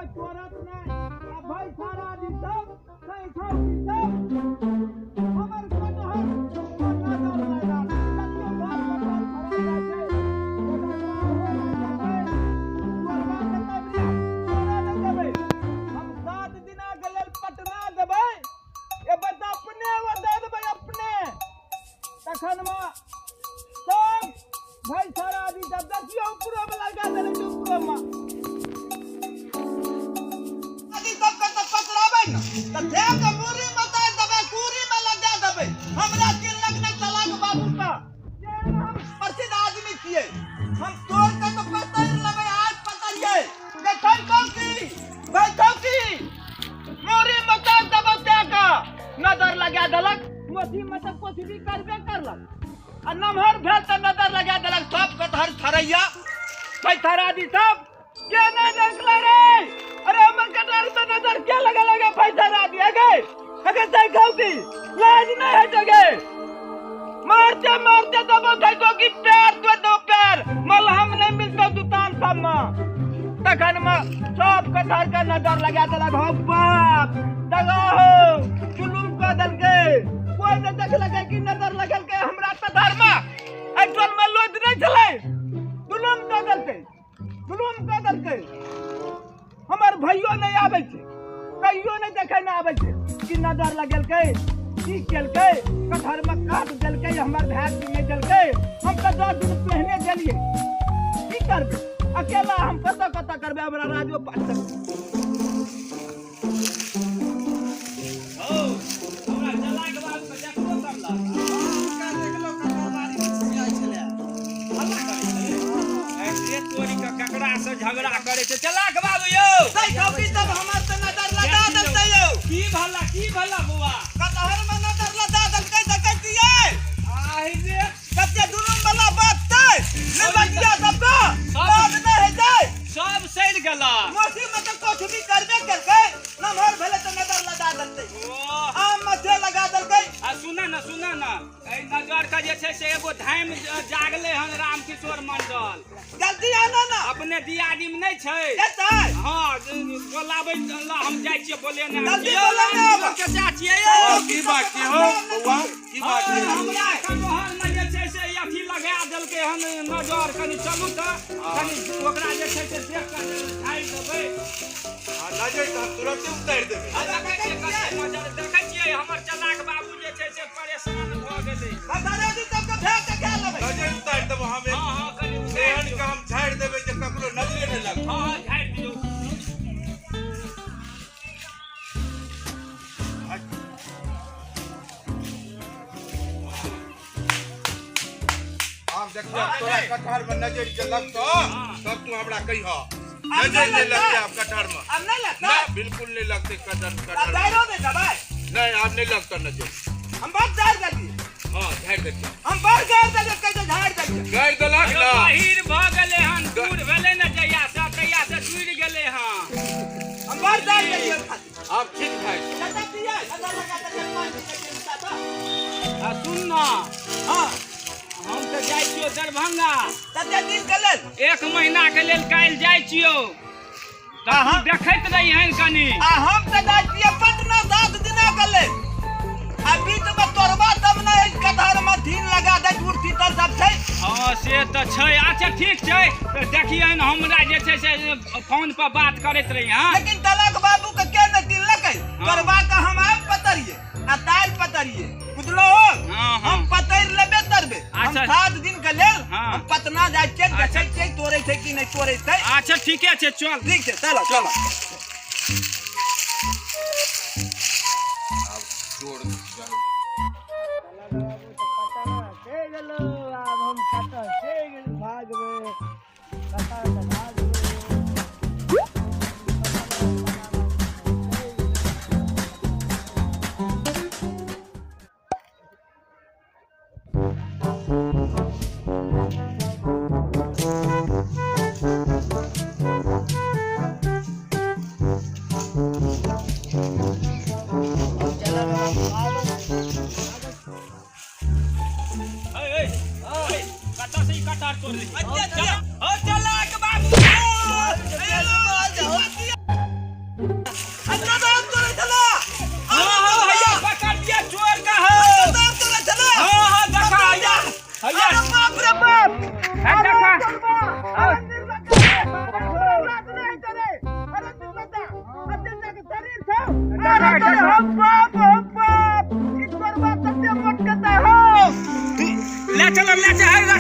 कोई तोड़त नहि। आ भाई सारा आदमी सब सही सब सब हमर कटहर नजर लगा देखियौ, बाल कटहर फड़ल जाइ छै, तोड़बा के तब ने तोड़े नहि देबै। हम 7 दिना के लेल पटना देबै, एबै तऽ अपने ओ दऽ देबै अपने। तखन मे सब भाई सारा आदमी सब देखियौ, उपरो मे लगा देने छै, उपरो मे। आदमी सबके तऽ पकड़ाबै ने तऽ धे के मूड़ी मे उतारि देबै, कूड़ी मे लगा देबै। हमरा किनलक नहि तलाक बाबू का, जेहन हम प्रसिद्ध आदमी छियै, हम तोड़ के तऽ पकड़ि लेबै। आज पकड़ियै देखै की बैठौ की मूड़ी मे उतारि देबै। दए के नजर लगा देलक। मोती मे तऽ कुछ भी करबे करलक आ नमहर भेल तऽ नजर लगा देलक। सब कटहर फड़ैया पैथर आदि सब के नहीं देखले रे? अरे हमर कटहर पे नजर के लगा लगा पैथर आदि अगे अगे देखौ की लाज नहीं है जगे। मारते मारते दबो देखो की पैर तो दो पैर मलहम नहीं मिलतो दुकान सब में। तखन में सब कटहर के नजर लगा देलक। हो बाप दगा हो जुलुम कऽ देलकै, कोई नहि देखलकै कि नजर लगलकै हमरा कटहर में। एहि टोल में लोद नहि छलै, जुलुम कऽ देलकै, जुलुम कऽ देलकै। हमर भैयो नहि आबै छै, कहियो नहि देखै नहि आबै छै कि नजर लगेलकै की केलकै, कटहर में काट देलकै। हमर भाय की नहि देलकै, हम तऽ 10 दिन पहिने देलियै। की करबै अकेला हम, कतऽ कतऽ करबै? हमरा राजो पाठ हौ, हमरा चलाक बाबू के देखबो करलक। हुनका देखलो, कटहरबाड़ी मे छियाइ छलै, हल्ला करै छलै। ऐसे तोरी के ककरा से झगड़ा करै छै चलाक बाबू यौ? देखौ की तब हमर तऽ नजर लगा देलकै यौ। की भला, की भला बौआ? कटहर मे नजर लगा देलकै, देखै छियै? आहि रे, कते दुनू वाला बात छै नहि बचिया सबके बात नहि हेतै, सब सड़ि गेला। मौसी मे तऽ कुछ भी करबे केलकै, नमहर भेलै तऽ नजर लगा देलकै। ओ आम मे से लगा देलकै। आ सुन ने, सुन ने, एहि नजर के जे छै से एगो धाम जागले हन रामकिशोर मंडल। जल्दी आना ने। अपने दियादी में नहि छै? एतै। हँ, बोलाबै ला हम जाइ छियै बोलेने। जल्दी यौ, बोलेने आब। रामकिशोर के चाची यौ। की बात की हो बौआ, की बात हँ, है? हमरा कटहर मे जे छै से अथी लगा देलकै हन नजर। कनि चलू तऽ कनि ओकरा जे छै से देख कऽ झाड़ि देबै। आ नजर तऽ हम तुरंते उतारि देबै। आ देखै छियै कते नजर, देखै छियै हमर चलाक बाबू जे छै से परेशान भऽ गेलै। भंडाराजी सबके भेज के खा लेबै। नजर उतारि देबो हम। हँ हँ, कनि उतारि एहन दियौ। के हम झाड़ि देबै जे ककरो नजरे नहि लगतै। हँ हँ, झाड़ि दियौ। आब देखियो, तोरा कटहर में नजर जे लगतो तब तू हमरा कहिह। आब नजर नहि नहि लगतै लगतै? आब कटहर में आब नहि लगतै ना, बिल्कुल नहीं लगतै कटहर आब कटहर में। दायरो नहि देबै? नहीं, आब नहीं लगता नजर। हम बड़ झाड़ि देलियै। हाँ, झाड़ि देलियै। हम बड़ गारि देलियै, कहै झाड़ि देलियै। गाड़ि देलक ना। बहिर भऽ गेलै हन, दूर भेलै ने जहिया से तहिया से जुड़ि गेलै हन। हम बड़ झाड़ि देलियै खाली। आब ठीक भए जेतौ। कतऽ छियै? नजर लगा देलियै 5 के चिंता तऽ। आ सुन न। हँ। हम तऽ जाइ छियौ दरभंगा। कते दिन के लेल? 1 महीना के लेल। काल्हि जाइ छियौ तऽ तू देखैत रहिहन कनि। आ हम तऽ जाइ छियै पटना 7 दिना के लेल। आ बीच मे तोड़बा तब ने, कटहर मे धीन लगा दै, उड़ तीतल सब छै। हँ, से तऽ छै। अच्छा, ठीक छै, तऽ देखियहन, हमरा जे छै से फोन पर बात करैत रहिहन। लेकिन तलक बाबू के के नहि दिलकै तोड़बा के? हम आब पतरिए आ तार पतरिए, बुझलो? हँ, हँ। हम पतरि लेबे करबै हम। अच्छा। 7 दिन के लेल हँ। हम पटना जाइ छियै। अच्छा। देखै छियै तोड़ै छै कि नहि तोड़ै छै। अच्छा, ठीके छै, चल। ठीक छै, चलो चलो। आब चोर पटना चलि गेलो, आब हम कतऽ चलि गेल भागबै, कतऽ से भागबै?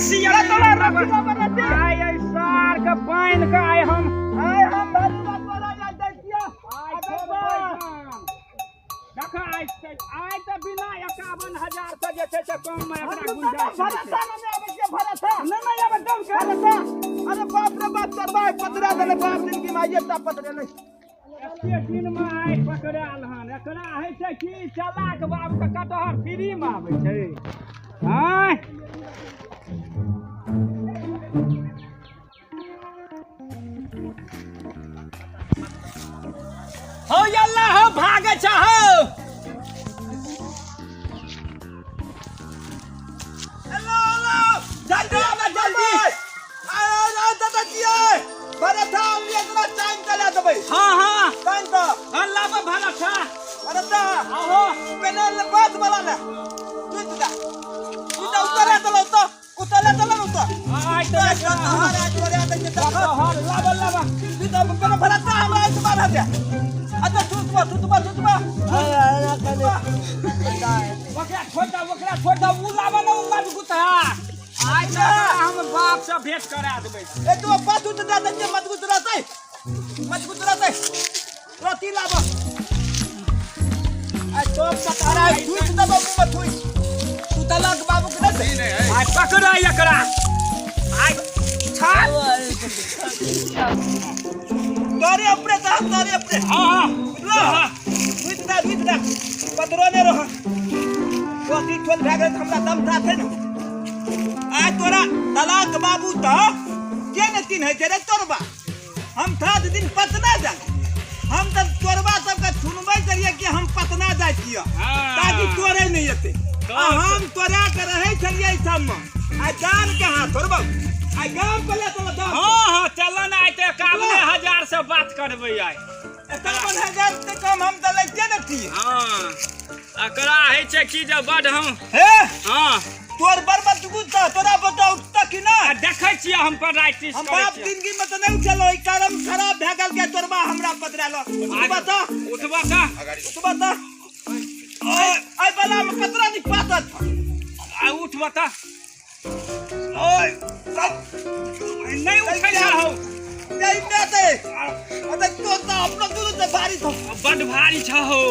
रस्सी आइ एहि सार के बान्हि के आइ हम आइ हम भरुआ तोरा जाइ दै छियौ। आइ छोड़बै जान। देख आइ आइ तऽ बिना 51,000 से जे छै से कम मे एकरा गुंजाइश नहि छै। भरसा नहि आबै छियै, भरसा। नहि नहि आबै दम के भरसा। अरे बाप रे बाप, तोर बाप पतरा देले, बाप दिन की माइये ता पतरेले। एते दिन मे आइ पकड़ायल हन। एकरा होइ छै कि चलाक बाबू के कटहर फ्री मे आबै छै। आँय हौ यल्ला हौ भागै छ हौ। हेलो हेलो जल्दी आबै जल्दी। आय आय दादा जी आय। भरसा हम एकरा टाइम चला देबै। हाँ हाँ टाइम तऽ हाँ लाब भरसा। भरसा आहो पेने ले बात वाला ले। जीत जा। जीत उतरे चलो तो उतरे चलो उतर। आइ तऽ एकरा हमारा छोड़े दै छै देखो। कटहर लाब लाब। जीत पेने भरसा हमरा इस बार दे। अच्छा सुतबा सुतबा सुतबा। ओकरा छोड़ दऽ, ओकरा छोड़ दऽ, उ लाब ने उ मजगूत है। आइ तऽ एकरा हम बाप से भेंट करा देबै। ए तू बात उठ दे दे मजबूत रहतै। मजबूत रहतै। रोटी लाब। आ तो पकड़ा ठुस दे बाबू में ठुस। तू तलाक बाबू के नहीं दे। आइ पकड़ा एकरा। आइ छाप। तोरे अपने ता तोरे अपने। हाँ हाँ बुझलो? ठुस दे ठुस दे। पतरो ने रह। रोटी ठोल भए गेल हमरा दम था ने। आइ तोरा तलाक बाबू त के ने चिन्है छै रे तोरबा। हम सात दिन पटना जा। हम तऽ तोरबा सबके सुनबै छलियै कि हम पटना जाइ छियै ताकि तोरे नहि एतै। आ हम तोरा के रहै छलियै एहि सबमे। आइ जान के हाथ तोरबा। आइ गाम पर ले चलो दाम। हाँ हाँ चल ना आइ तऽ 51,000 से बात करबै आइ। 51,000 से कम हम तऽ लैते ने छियै। हाँ एकरा होइ छै कि जे बड हम। हे हाँ तोर बड़ मजबूत छ, तोरा बताउ उठता कि ना? आ देखै छियै हम प्रैक्टिस हम करै बाप छियै। जिंदगी में तो नहीं उठेलो, ई कर्म खराब भए गेल के तोरबा हमरा पतरालो। उठबा त, उठबा त, उठबा त। ओए आई बला में कतरा नि पातत। आ उठबा त। ओए सब नहीं उठै छ हौ। नहीं दे दे। अरे तो त अपनो दुनु से भारी छ। बड भारी छ हौ।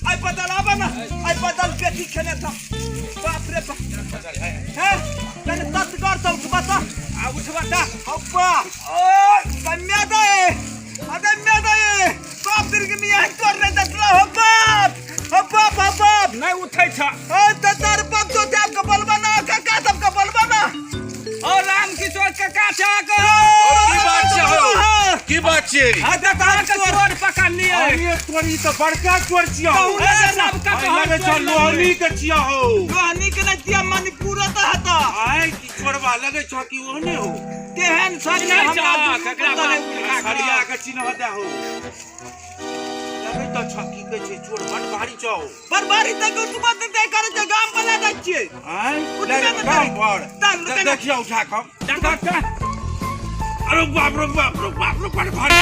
आई बदल आबा ना, आई बदल बेटी खेने था। बाप रे बाप। हैं? तने तत कर तो उठबा त। आ उठबा त। अब्बा। ओए कन्या दे। अरे मैं दे। बाप दिन के मियां तोर रे दसला हो बाप। हो बाप हो बाप। नहीं उठै छ। ओ त तार बाप तो त्याग के बोलबा ना, काका सब के बोलबा ना। ओ राम किशोर काका छ के। की बात छै हौ? की बात छै? हां त कहाँ के चोर पकड़लियै? अरे तोरी तऽ बड़का चोर छियौ। सब कटहर लगै छौ लोहनी के छियौ हौ। लोहनी के नहि छियौ, मणिपुर तऽ हेतौ। आइ की चोरबा लगै छौ कि ओहने हो? तेहन सर नहि हमरा छौ, दुनू ककरा पता नहि बाप उठा के। सरिया के चिन्ह दे हो। लगै तऽ छौ की कहै छै चोर बड भारी छौ। बड़ भारी तऽ उठबो तऽ नहि करै छै, गाम पर लए जाइ छियै। आँय? उठबे नहि गाम करै। पर। चल, रुकै ना। देखियौ उठा कऽ। देखऽ तऽ। अरे बाप रे बाप रे बाप रे बड़ भारी।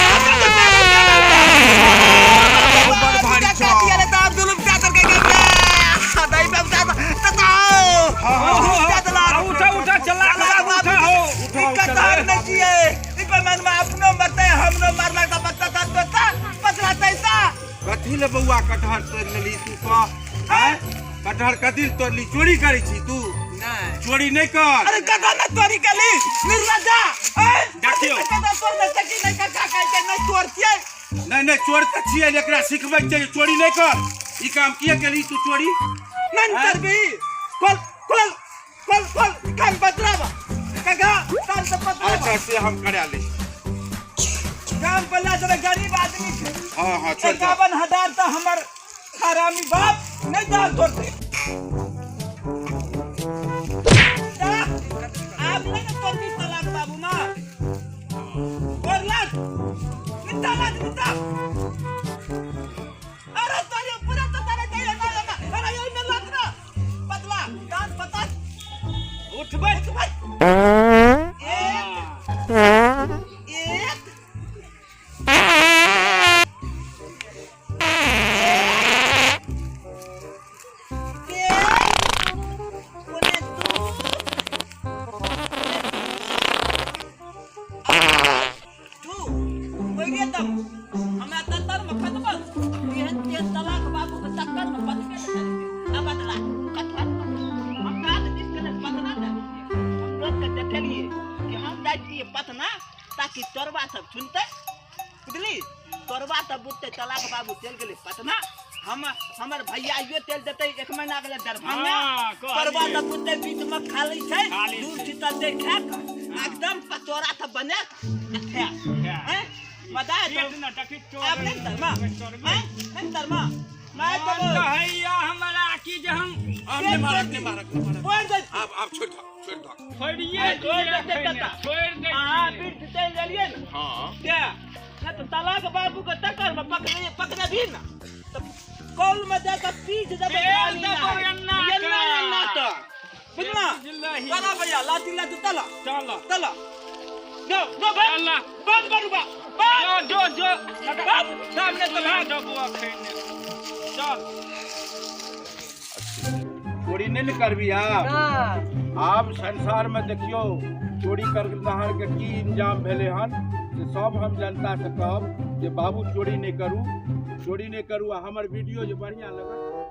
बड़ भारी छौ। आ उठा उठा चला उठा हो। कथी ले बौआ कटहर तोड़ि लेली तू कह? आँय? कटहर कथी ले तोड़ली? चोरी करै छी तू? चोरी नहि कर। अरे कथा न चोरी केली निर्लज्जा। देखियौ। कथा तोड़ नहि सकी नहि कथा कहै छै नहि चोर छियै। नहि नहि चोर तऽ छियै, एकरा सिखबै छै चोरी नहि कर। ई काम किया केली तू चोरी? नहि करबी। खोल खोल खोल खोल कान पतराबा काका कान से पतराबा। अच्छा से हम करा ले। काम पर ला जरा गरीब आदमी छै। हाँ हाँ छोड़ दे। 51,000 तऽ हमर हरामी बाप नहि दाल तोड़तै। आब नहि ने तोड़बी तलाक बाबू माँ। तोड़लक निता लाज निता। अरे तोरे पूरा तो तारे जाइए ना ना। अरे यो में लाज ना पतला दांत पता। उठबै उठबै। एक एक छियै कि हम जाइ छियै पटना ताकि तोरबा सब सुनतै बुझली तोरबा सब बुझतै तलाक बाबू चलि गेलै पटना हम हमर भैया इहो तेल देतै 1 महीना गेलै दरभंगा तोरबा सब बुझतै बीच में खाली छै दूर शीतल दे खा कऽ एकदम पतोरा सब बना कऽ खा मजा आब नहि तरमा नहि तरमा मैं तो कहैया हमरा की जे हम आब नहि मारक नहि मारक छोड़ दे आब आब छोड़ दो छोड़ दो छोड़िए छोड़ दे छोड़ दे अहाँ बीच चलि गेलियै ने हां ते नहि तऽ तलाक बाबू के टक्कर में पकड़े पकड़े भी ना तऽ कौल में दे के पीस देबै एन्ना एन्ना तऽ बुझना चला भैया लाठी लाठी तला चल तला जो जो बंद बंद करू बा बंद जो जो बंद सामने तो भाग बुआ खैने चल चोरी नहीं ने करबी आब आब संसार में देखियो चोरी करनिहार के की इंजाम भेलै हन से सब हम जनता से कहब जे बाबू चोरी नहीं करू चोरी नहीं करू आ हमर वीडियो जे बढ़िया लगत।